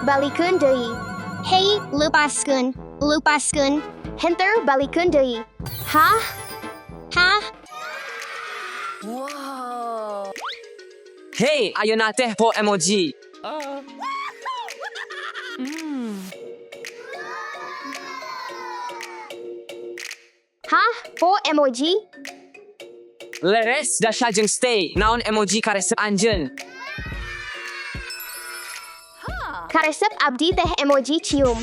Balikeun deui. Hei, lepaskeun. Lepaskeun. Henteu, balikeun deui. Hah? Hah? Hey, ayeuna teh po emoji. Hah? Po emoji? Leres, Dasha jeung Stay. Naon emoji karesep anjeun? Karesep abdi teh emoji cium.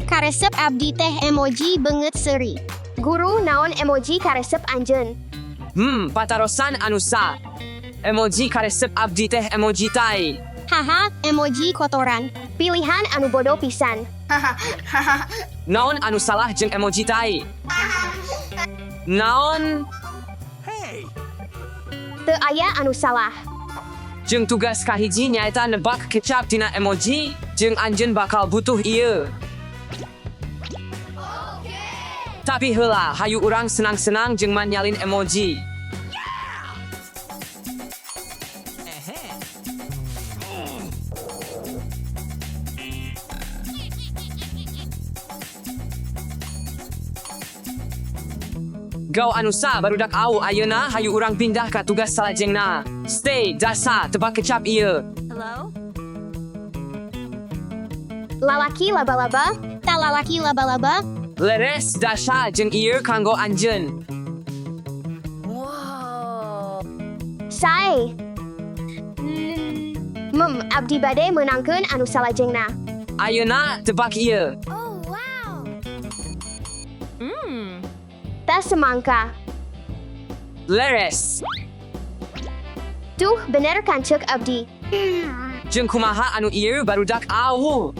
Karesep abdi teh emoji beungeut seuri. Guru, naon emoji karesep anjeun? Patarosan anu sa. Emoji karesep abdi teh emoji tai. Haha, emoji kotoran. Pilihan anu bodoh pisan. Naon anu salah jeung emoji tai? Naon Teu aya anu salah. Jeung tugas kahiji nyaeta nebak kecap tina emoji jeung anjeun bakal butuh ieu. Tapi heula, hayu urang senang-senang jeung manyalin emoji. Gau anu sa barudak au ayeuna hayu urang pindah ka tugas salajengna. Stay, Dasa, tebak kecap ieu. Lalaki laba-laba, Talalaki laba-laba. Leres, Dasha jeung ieu kanggo anjeun. Sai. Abdi bade meunangkeun anu salajengna. Ayeuna tebak ieu. Tas semangka. Leres, Tuh, bener kan ceuk abdi. Jeung kumaha anu ieu barudak au.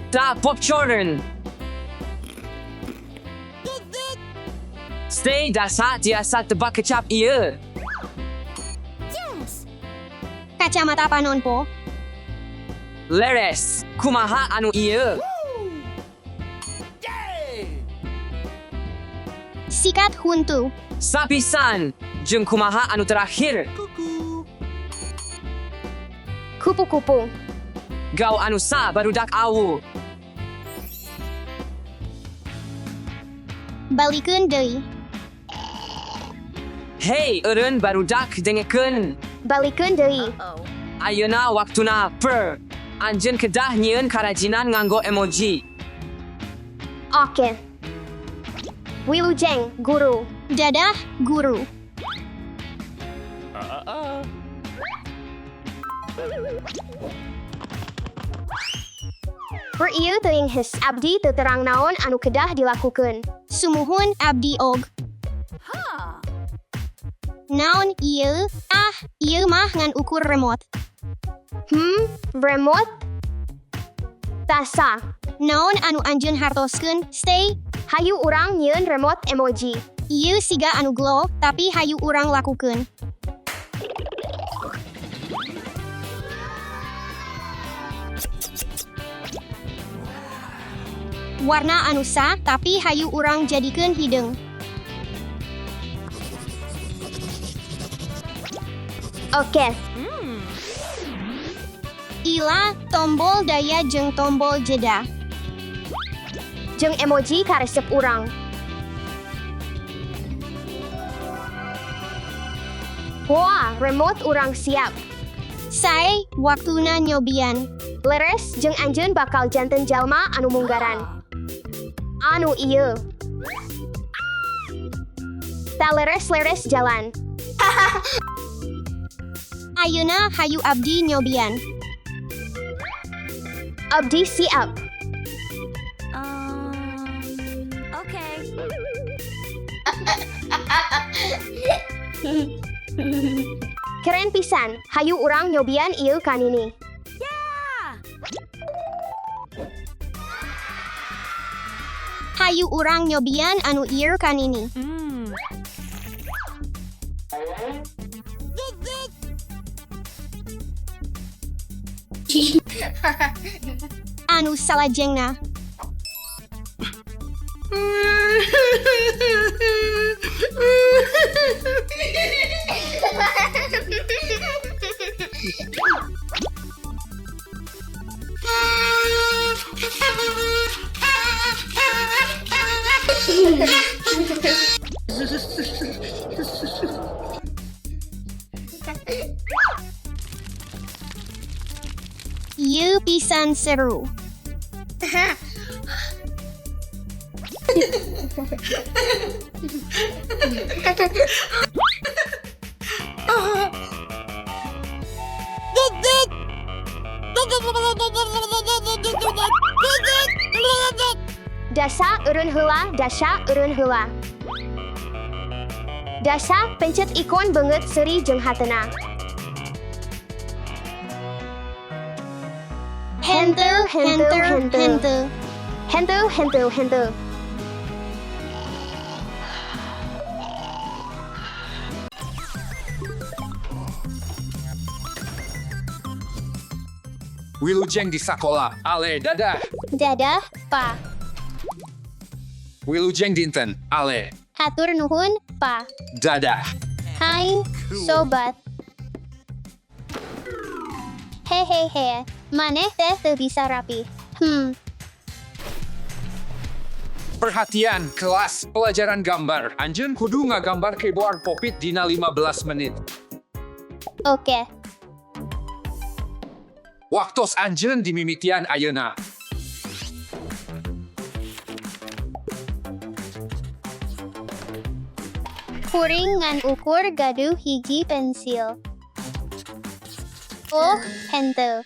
Ta popcorn. Stay, Dasa, tiasa tebak kecap ieu. Kacamata panonpo. Leres, kumaha anu ieu. Sikat huntu. Sapisan, jeung kumaha anu terakhir. Kupu-kupu. Gau anu sa barudak au. Balikeun deui. Hey, eureun barudak dengekeun. Balikeun deui. Ayeuna waktuna per. Anjeun kedah nyieun karajinan nganggo emoji. Oke. Wilujeng, guru. Dadah, guru. Per ieu teuing heus abdi teu terang naon anu kedah dilakukeun. Sumuhun abdi og. Naon ieu? Ah, ieu mah ngan ukur remote. Remote? Tasa. Naon anu anjeun hartoskeun? Stay. Hayu urang nyieun remote emoji. Ieu siga anu glow, tapi hayu urang lakukeun. Warna anu sa, tapi hayu urang jadikeun hideung. Oke. Ila, tombol daya jeung tombol jeda. Jeung emoji karesep urang. Wah, remote urang siap. Sae, waktuna nyobian. Leres jeung anjeun bakal janten jalma anu munggaran. Anu ieu. Ta leres-leres jalan. Ayeuna hayu abdi nyobian. Abdi siap. Okay. Keren pisan, hayu urang nyobian ieu kanini. Hayu urang nyobian anu ieu kanini. Anu salajengna. Ieu pisan seru. Dasa eureun heula, dasa eureun heula. Dasa pencet ikon beungeut seuri jeung hatena. Henteu, henteu, henteu. Henteu, henteu, henteu. Wilujeng di sakola, ale dadah. Dadah, Pa. Wilujeng dinten, ale Hatur nuhun, Pa. dadah. Hai, sobat. Hehehe, maneh teh teu bisa rapi. Perhatian, kelas pelajaran gambar. Anjeun kudu ngagambar keyboard popit dina 15 menit. Oke. Waktos anjeun dimimitian ayeuna. Kuring ngan ukur gaduh hiji pensil. Oh, henteu.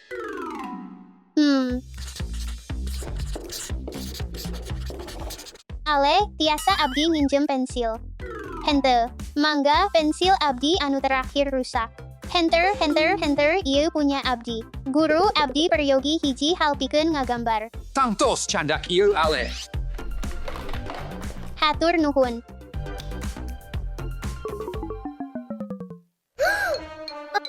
Ale, tiasa abdi nginjem pensil. Henteu. Mangga, pensil abdi anu terakhir rusak. Henter, henter, henter, ieu punya abdi. Guru abdi peryogi hiji hal pikeun ngagambar. Tangtos candak ieu ale. Hatur nuhun.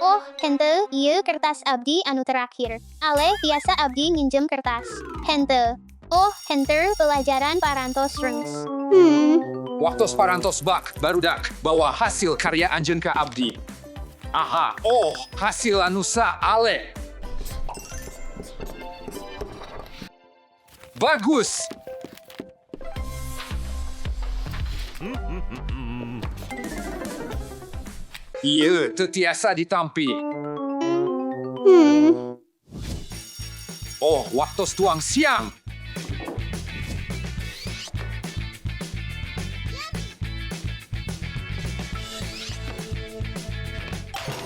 Oh, henteu, ieu kertas abdi anu terakhir. Ale, tiasa abdi nginjem kertas. Henteu. Oh, henteu, pelajaran parantos rengs. Waktos parantos bak, barudak, bawa hasil karya anjeun ka abdi. Aha, oh, hasil anusa ale. Bagus! Ieu teu tiasa ditampi. Oh, waktos tuang siang.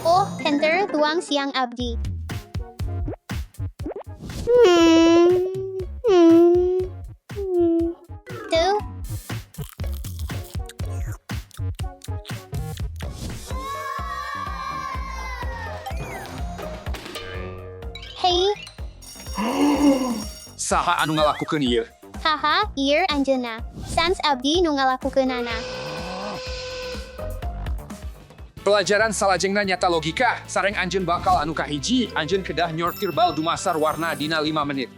Oh, henteu, tuang siang abdi. Teu. Hei, Saha anu ngalakukeun ieu? haha, ieu anjeunna. Sans abdi nu ngalakukeunana. Pelajaran salajengna nyata logika, sareng anjeun bakal anu kahiji, anjeun kedah nyortir bal dumasar warna dina 5 menit.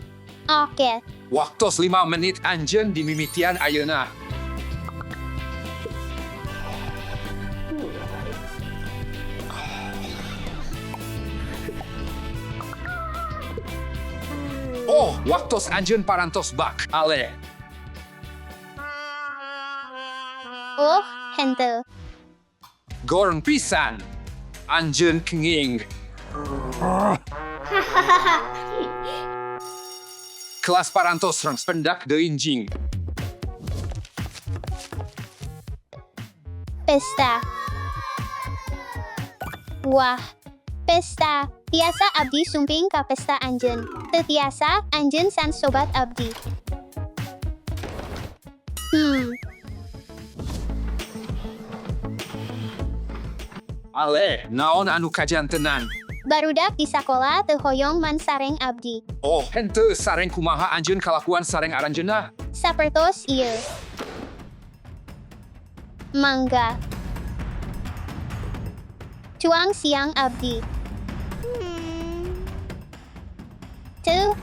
Oke. Waktos 5 menit anjeun dimimitian ayeuna. Oh, waktos anjeun parantos bak, ale. Oh, henteu. Goreng pisan. Anjeun kenging. Kelas parantos rengs pendak deui injing. Pesta. Wah, pesta. Tiasa abdi sumping ka pesta anjeun. Teu tiasa, anjeun san sobat abdi. Ale, naon anu kajantenan? Barudak di sakola teu hoyong man sareng abdi. Oh, henteu sareng kumaha anjeun kalakuan sareng aranjeunna? Sapertos ieu. Mangga. Cuang siang abdi. Teu,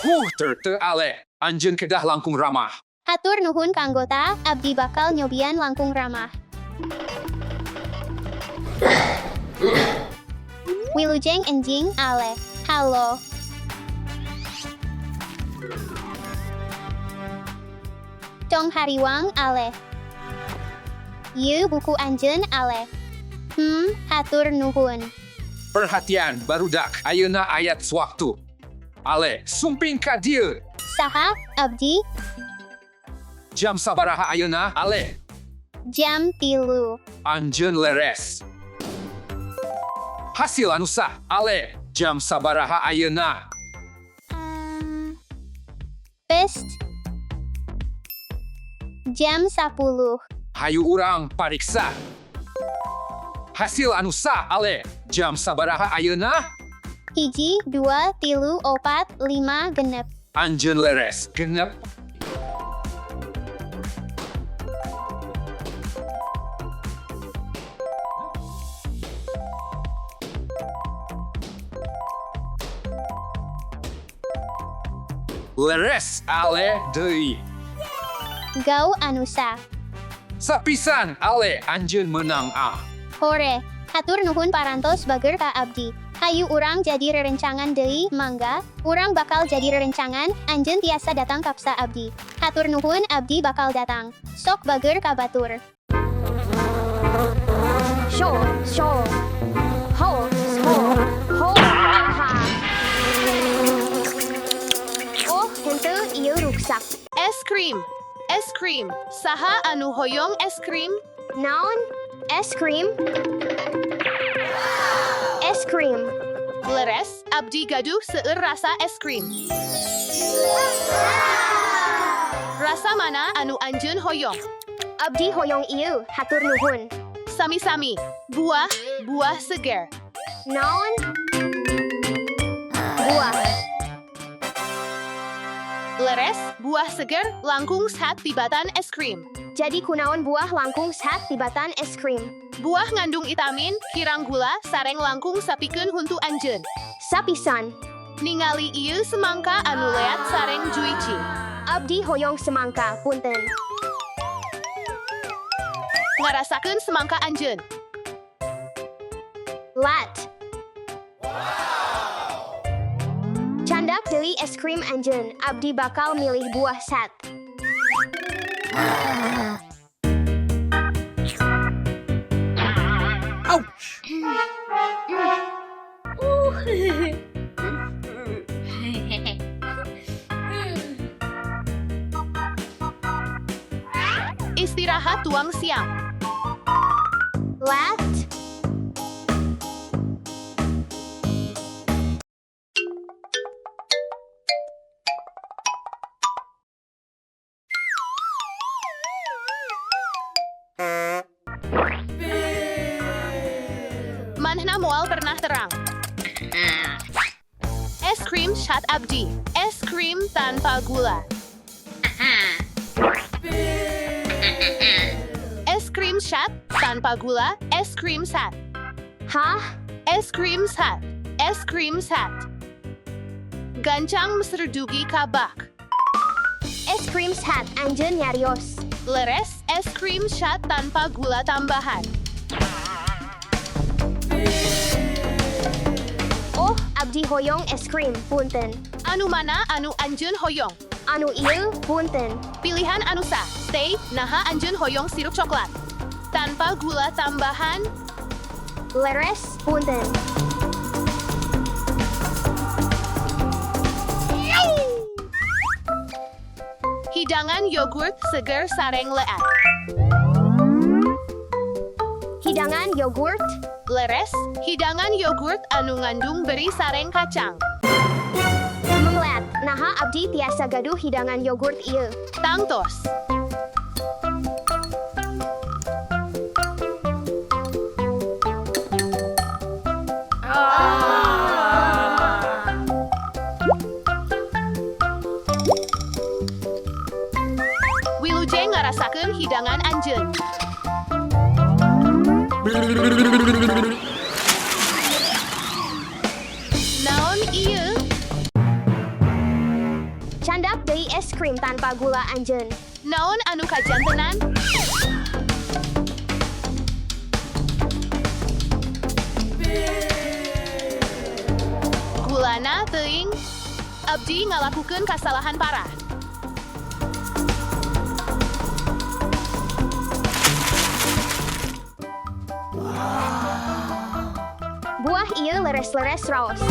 Huh, teu ale. Anjeun kedah langkung ramah. hatur nuhun ka anggota, abdi bakal nyobian langkung ramah. Wilujeng enjing ale. Halo. Tong hariwang, Ale. Ieu buku anjeun, Ale. Hatur nuhun. Perhatian, barudak, ayeuna ayat waktu. Ale, sumping ka dieu. Saha, abdi? Jam sabaraha ayeuna, Ale? Jam 3. Anjeun leres. Hasil anu sah, Ale. Jam sabaraha ayeuna? Pest. Jam 10. Hayu urang pariksa. Hasil anu sah, Ale. Jam sabaraha ayeuna? 1, 2, 3, 4, 5, 6. Anjeun leres. 6. Leres, Ale deui. Gau anu sah. Sapisan, Ale, anjeun menang ah. Hore, hatur nuhun parantos bager ka abdi. Hayu urang jadi rerencangan deui, mangga. Urang bakal jadi rerencangan, anjeun tiasa datang kapsa abdi. Hatur nuhun abdi bakal datang. Sok bager ka batur. Sho, sho. Ho, ho, ho, aha. Oh, henteu ieu ruksak. Es krim. Es krim. Saha anu hoyong es krim? Naon? Es krim? Es krim. Leres, abdi gaduh seueur rasa es krim. Rasa mana anu anjeun hoyong? Abdi hoyong ieu, hatur nuhun. Sami-sami. Buah, buah seger. Naon? Buah. Leres, buah seger langkung sehat tibatan es krim. Jadi kunaon buah langkung sehat tibatan es krim. Buah ngandung itamin, kirang gula, sareng langkung sapikeun huntu anjeun. Sapisan. Ningali ieu semangka anu leat sareng juicy. Abdi hoyong semangka, punten. Ngarasakeun semangka anjeun. Lat. Candak deui es krim anjeun, abdi bakal milih buah sat. Ouch! Istirahat tuang siang. Lat. Manehna moal pernah terang. Es krim shat abdi. Es krim tanpa gula. Es krim shat tanpa gula. Es krim shat. Hah? Es krim shat. Es krim shat. Gancang mesredugi kabak. Es krim sat anjeun nyarios. Leres, es krim shat tanpa gula tambahan. Oh, abdi hoyong es krim, punten. Anu mana anu anjeun hoyong. Anu ieu, punten. Pilihan anu sah, stay, naha anjeun hoyong sirup coklat. Tanpa gula tambahan, Leres, punten. Hidangan yogurt seger sareng leat. Hidangan yogurt, Leres, hidangan yogurt anu ngandung beri sareng kacang. menglet. Naha abdi tiasa gaduh hidangan yogurt ieu. Tangtos. Wilujeng ngarasakeun hidangan anjeun. Naon ieu? Candak deui es krim tanpa gula anjeun. Naon anu kajantenan? Gulana teuing. Abdi ngalakukeun kasalahan parah. leres-leres raos.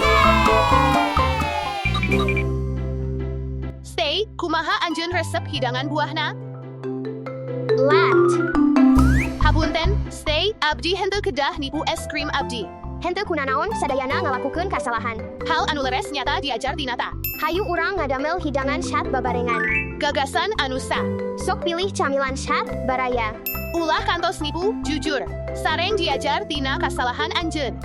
Stay, kumaha anjeun resep hidangan buahna? Lat. Hapunten, stay, abdi henteu kedah nipu es krim abdi. Henteu kunanaon sadayana ngalakukeun kasalahan. Hal anu leres nyata diajar dinata. Hayu urang ngadamel hidangan sehat babarengan. Gagasan anu sah. Sok pilih camilan sehat baraya. Ulah kantos nipu, jujur. Sareng diajar tina kasalahan anjeun.